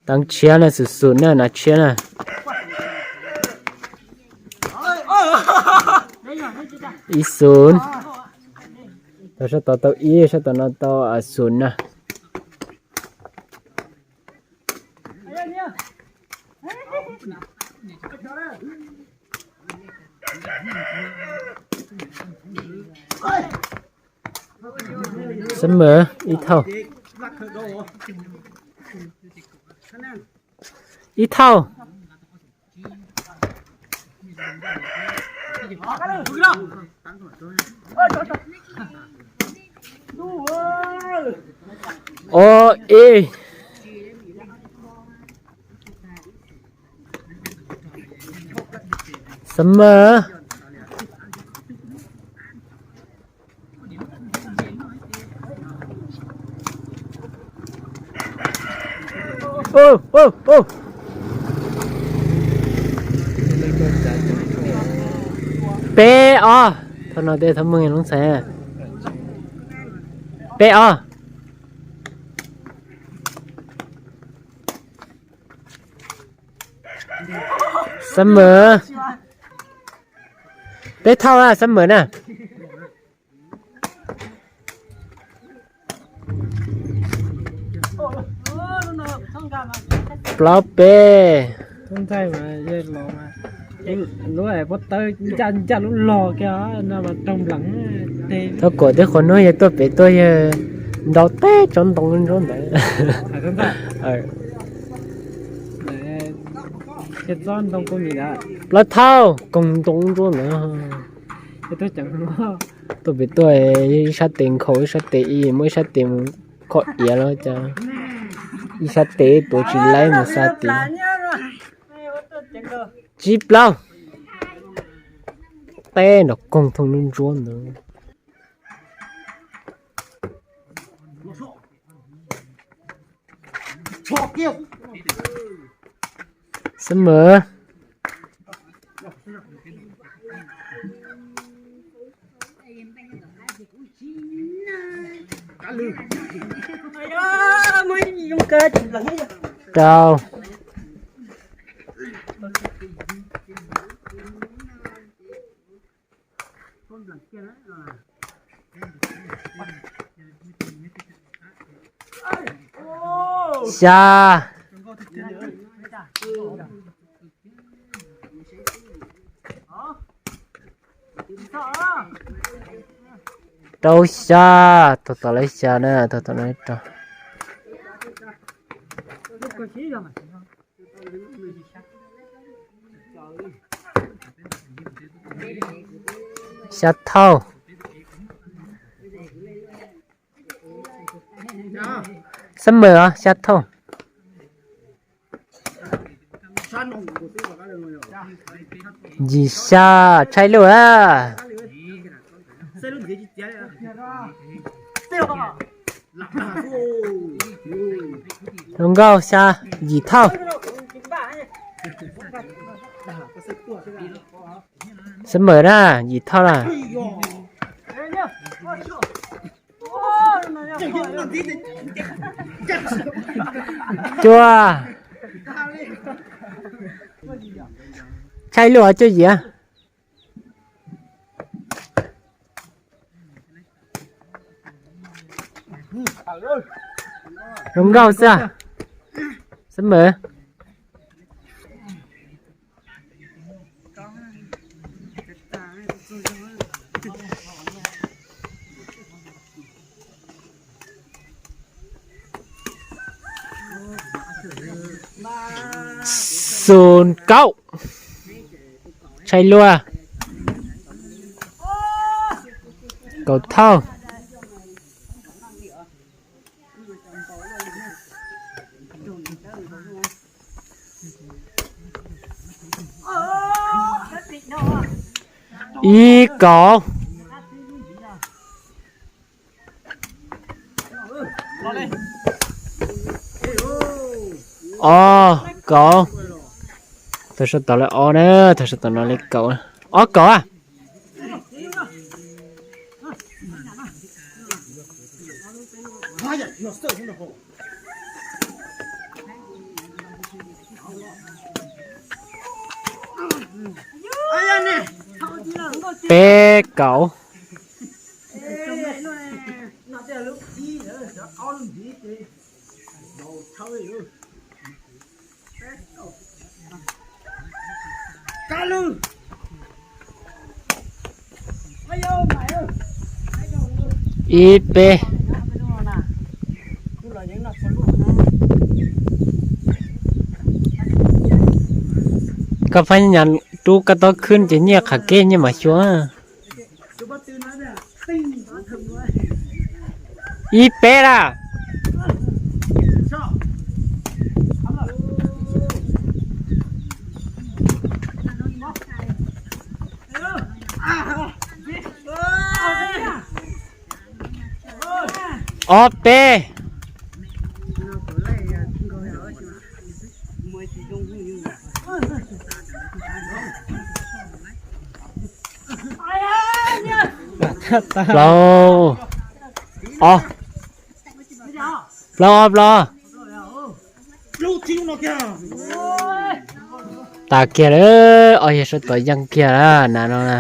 Teev tshiab na, xum xum na, nav tshiab na. Ib xum. Tau sab tod tau ib, sab tom no tau xum na. Xab mawm ib thauj. Ib thauj. Ob ib. Xab mawm. Peb ob. Thaum no tej thaum mej loob ntxhais. Peb ob. Xab mawm. Peb thauj na, xab mawm na. Plaub peb. Thauj kuam tib qhov nuav yawg tuaj pem tuaj yawg nrau teb tsob ntoo ntsuab ntawd. Plaub thauj koog ntoo ntsuab ntawd. Tuaj pem tuaj ib sab tes nkhaus ib sab tes ib, muab ib sab tes mus kho iav los cas, ib sab tes tuav tsis laib mus xa tis. Tsib plaub. Teb nrov koog thooj lub ntsuab ntawd. Xab mawm. Rau. Xya. Rau xya. Tau tom lawv xya na, tau tom lawv rau. Xya thauj. Xab mawm os, xya thauj. Yim xya, tshaib luaj a. Zoo nkauj xya, yim thauj. Xab mawm na, yim thauj na. Cuaj. Tshaib luaj cuaj yim. Zoo nkauj xwb. Xab mawm. Xum kaum. Tshaib luaj. Kaum thauj. Ib kaum. Ob kaum. Thaum sawv tom lawv ob na, thaum sawv tom no li kaum. Ob kaum a. Peb kaum. Ib peb. Koj pab nyas rub koj tau khwb ces nyiaj qhov kev nyiaj mam xyuas. Ib peb lawm. Ob peb. Plaub ob. Plaub ob plaub. Tas kiag lawm, ob yawg sawv tuam yeej kiag lawm na no na.